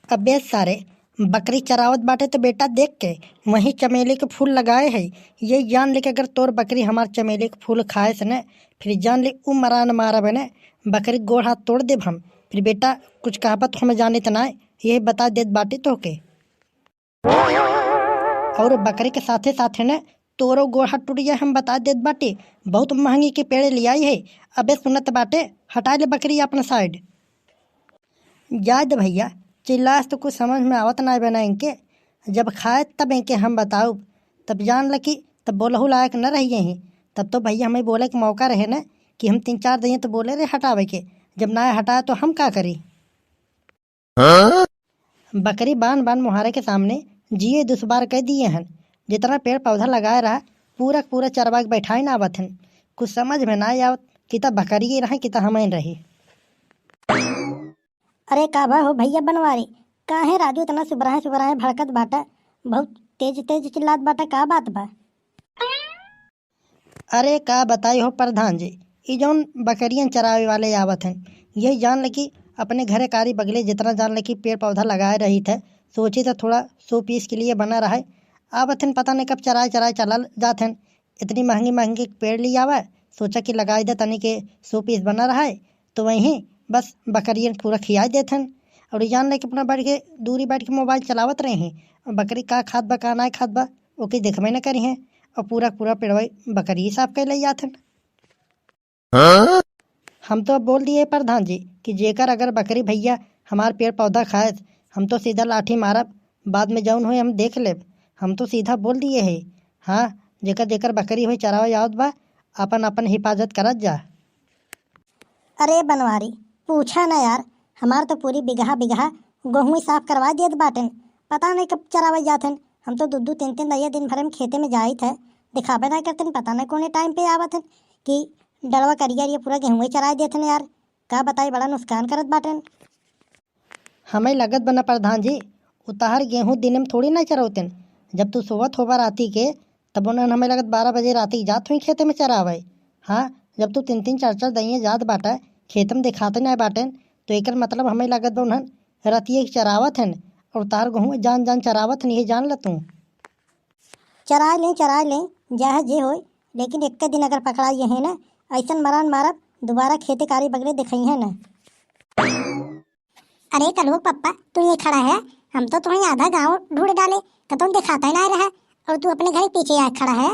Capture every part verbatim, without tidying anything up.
अबे सारे, बकरी चरावत बाटे तो बेटा देख के वहीं चमेली के फूल लगाए है। ये जान ले कि अगर तोर बकरी हमार चमेली के फूल खाएस न, फिर जान ले उ मरान मारब न, बकरी गोड़ हाथ तोड़ देब हम। फिर बेटा कुछ कहबत हम जानित ना, यही बता देत बाटी तोहके। और बकरी के साथे साथे न तोरो गोड़ हाथ टूट जाए, हम बता देत बाटी। बहुत महंगी के पेड़ लियाई है। अबे सुनत बाटे, हटा ले बकरी अपना side। जाए दे भैया, चिल्लास तो कुछ समझ में आवत ना बना इनके। जब खाए तब इनके हम बताउब, तब जान ल कि तब बोलहु लायक न रह गए हैं। तब तो भैया हमें बोले के मौका रहे न कि हम तीन चार दिन तो बोले रहे हटावे के, जब ना हटाए तो हम का करी? बकरी बान बान मोहारे के सामने जिए दुश्वार कर दिए हन। जितना पेड़ पौधा लगाए रहा, पूरा पूरा चरवा के बैठाए ना आवत हन। कुछ समझ में ना आवत कि त बकरी रहे कि त हमन रही। अरे का बा हो भैया बनवारी, काहे राजू इतना सुबराहे सुबराहे भड़कत बाटा, बहुत तेज तेज चिल्लात बाटा, का बात बा? अरे का बताई हो प्रधान जी, ई जौन बकरियन चरावे वाले आवत हैं, यही जान ले कि अपने घरे कारी बगले जितना जान ले कि पेड़ पौधा लगाए रही थे, सोची थे थोड़ा शो पीस के लिए बना रहे। आवत हैं पता नहीं कब चराए चराए चलल जात हैं। इतनी महंगी महंगी पेड़ ली आवे, सोचा कि लगाए दे तनी के शो पीस बना रहे, तो वहीं बस बकरियन पूरा खियाए देत हैं। और ई जान ले कि अपना बैठ के दूरी बैठ के मोबाइल चलावत रहे हैं, और बकरी का खात बा का ना खात बा ओके देखबे न करी हैं। और पूरा पूरा पेड़वा बकरी साफ कर ले जात हैं। हम तो अब बोल दिए प्रधान जी कि जेकर अगर बकरी भैया हमार पेड़ पौधा खाए, हम तो सीधा लाठी मारब, बाद में जौन होए हम देख लेब। हम तो सीधा बोल दिए है, हाँ, जेकर जेकर बकरी होए चरावे आवत बा, अपन अपन हिफाजत करत जा। अरे बनवारी, पूछा ना यार, हमार तो पूरी बिगहा बिगहा गेहूं साफ करवा दियत बाटेन। पता नहीं कब चरावे जात हन। हम तो दू दू तीन तीन दहिया दिन भर में खेते में जाइत है, दिखाबे ना करतन, पता नहीं कौने टाइम पे आवत हन कि डड़वा करिया ये पूरा गेहूं चराए देत हन यार। का बताई, बड़ा नुकसान करत बाटेन। हमें लगत बना प्रधान जी, उतार गेहूं दिन में थोड़ी ना चरौतेन। जब तू सोवत होबा राती के, तब उन्हन हमें लगत बारह बजे राती के जात हुई खेते में चरावे। हाँ, जब तू तीन तीन चार चार दहिया जात बाटा, खेत में दिखाते ना बाटेन, तो एकर मतलब हमें लगत बा उन्हन रतिये के चरावत हन और तार गेहूं जान जान चरावत हन, ये जान ल तू। चराए लें, चराए लें, चाहे जे होए, लेकिन एक दिन अगर पकड़ा ये है ना, ऐसन मरान मारब, दोबारा खेते कारी बगले दिखाई है ना। अरे कलुआ पप्पा, तू ये खड़ा है, हम तो तुम्हें आधा गांव ढूंढ डाले, कतौन दिखाता ही ना रहा, और तू अपने घर के पीछे आए खड़ा है।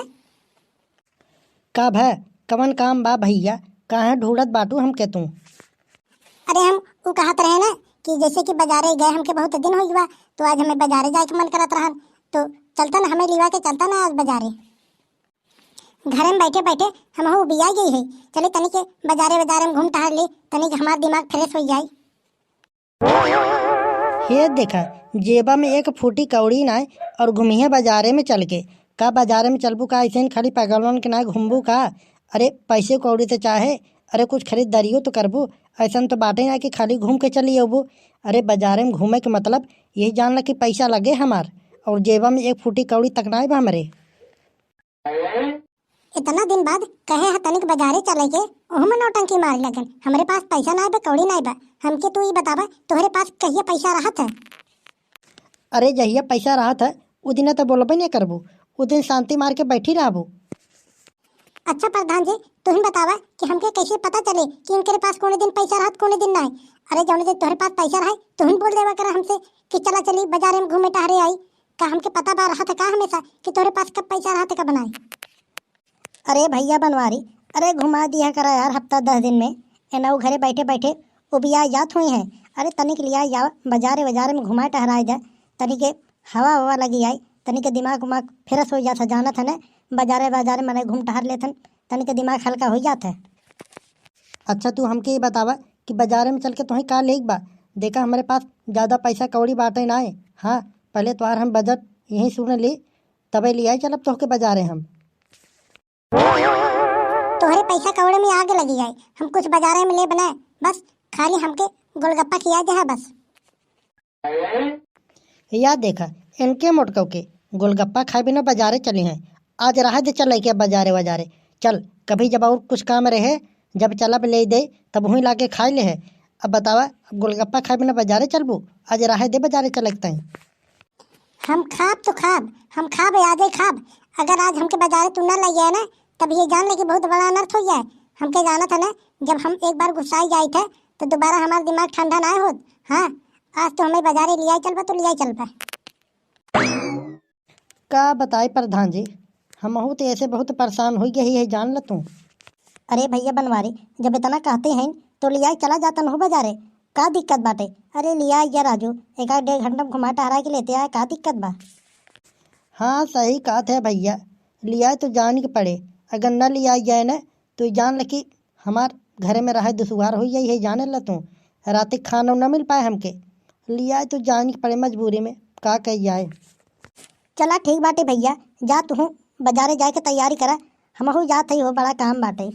का भै, कवन काम बा भैया, काहे ढूंढत बाटू हमके तू? अरे हम उ कहत रहे ना कि जैसे कि बाजारे गए हमके बहुत दिन हो गया, तो आज हमें बाजारे जाए के मन करत रहन, तो चलता ना, हमें लिवा के चलता ना आज बाजारे। घरे में बैठे बैठे हम हो उबिया गई है, चले तनी के बाजारे बाजारे में घूम टहर ली, तनी के हमार दिमाग फ्रेश हो जाए। हे देखा, जेबा में एक फूटी कौड़ी नाय और घूमिहे बाजारे में चल के। का बाजारे में चलबू का? ऐसे ही खाली पागलन के नाय घूमबू का? अरे पैसे कौड़ी तो चाहे, अरे कुछ खरीदारियो तो करबू। ऐसन तो बाटे ना कि खाली घूम के चली अबू। अरे बाजारे में घूमे के मतलब यही जान ला कि पैसा लगे हमार, और जेबा में एक फूटी कौड़ी तक नाय बा हमरे। इतना दिन बाद कहे ह तनिक बाजारे चले के, ओहू में नौटंकी मारे लगन। हमरे पास पैसा नाय बा, कौड़ी नाय बा। हमके तू ई बतावा, तोहरे पास कहिया पैसा रहत है? अरे जहिया पैसा रहत है, उ दिन तो बोलबे नहीं करबू, उ दिन शांति मार के बैठी रहबू। अच्छा प्रधान जी, तुहिन बतावा कि हमके कैसे पता चले कि इनके पास कौने दिन पैसा रहत, कौने दिन नाय? अरे जौने दिन तोहरे पास पैसा रहे, तुहिन बोल देवा करा हमसे कि चला चली बाजारे में घूमे टहरे आई। का हमके पता बा रहत है का हमेशा कि तोहरे पास कब पैसा रहत है कब नाय? अरे भैया बनवारी, अरे घुमा दिया करा यार हफ्ता दस दिन में। एना उ घरे बैठे बैठे उबिया जात हुई हैं। अरे तनिक लिया जाओ, बाजारे बाजारे में घुमाए टहराए जा, तनिक हवा हवा लगी आई, तनिक दिमाग उमाग फ्रेश हो जात है। जानत है ना, बाजारे बाजारे मने घूम टहर लेत हन, तनिक दिमाग हल्का हो जात है। अच्छा तू हमके ये बतावा कि बाजारे में चल के तुहें का लेक बा? देखा हमरे पास ज़्यादा पैसा कौड़ी बाटे ना है। हाँ, पहले तोहार हम बजट यहीं सुन ली, तबे ले आई चलब तोहके बाजारे हम। तोहरे पैसा कौड़े में आग लगी जाए, हम कुछ बाजारे में लेब ना, बस खाली हमके गोलगप्पा खिया दे है बस। या देखा, इनके मोटकऊ के गोलगप्पा खाए बिना बाजारे चली हैं। आज रहा दे चल के बाजारे बाजारे। चल, कभी जब और कुछ काम रहे, जब चलब ले दे, तब हुई लाके खाए ले है। अब बतावा, अब गोलगप्पा खाए बिना बाजारे चलबू? आज रहे दे बाजारे चले के ताई। हम खाब तो खाब, हम खाब, आजे खाब। अगर आज हमके बाजारे तू ना लइ जाए ना, तब ये जान ले कि बहुत बड़ा अनर्थ होइ जाए। हमके जानत है ना, जब हम एक बार गुस्साई जाइत है, तो दोबारा हमार दिमाग ठंडा ना होत। हाँ, आज तो हमें बाजारे लियाई चलबा, तो लियाई चलबा। का बताई प्रधान जी, हमहू तो ऐसे बहुत परेशान होइ गई है, जान ल तू। अरे भइया बनवारी, जब इतना कहते हैं तो लियाई चला जातन हो बाजारे, का दिक्कत बाटे? अरे लियाई या राजू, एक आध डेढ़ घंटा में घुमा टहरा के लेते आए, का दिक्कत बा? हाँ सही कहत है भइया, लियाई तो जान के पड़े, अगर न लियाई जाए न तो जान ल कि हमार घरे में रहे दुश्वार होइ जाई है, जाने ल तू। रात के खाना न मिल पाए हमके, लियाई तो जान के पड़े मजबूरी में, का कही जाए। चला ठीक बाटे भइया, जा तुहू बाजारे जाए के तैयारी करा, हमहू जात हई हो, बड़ा काम बाटे।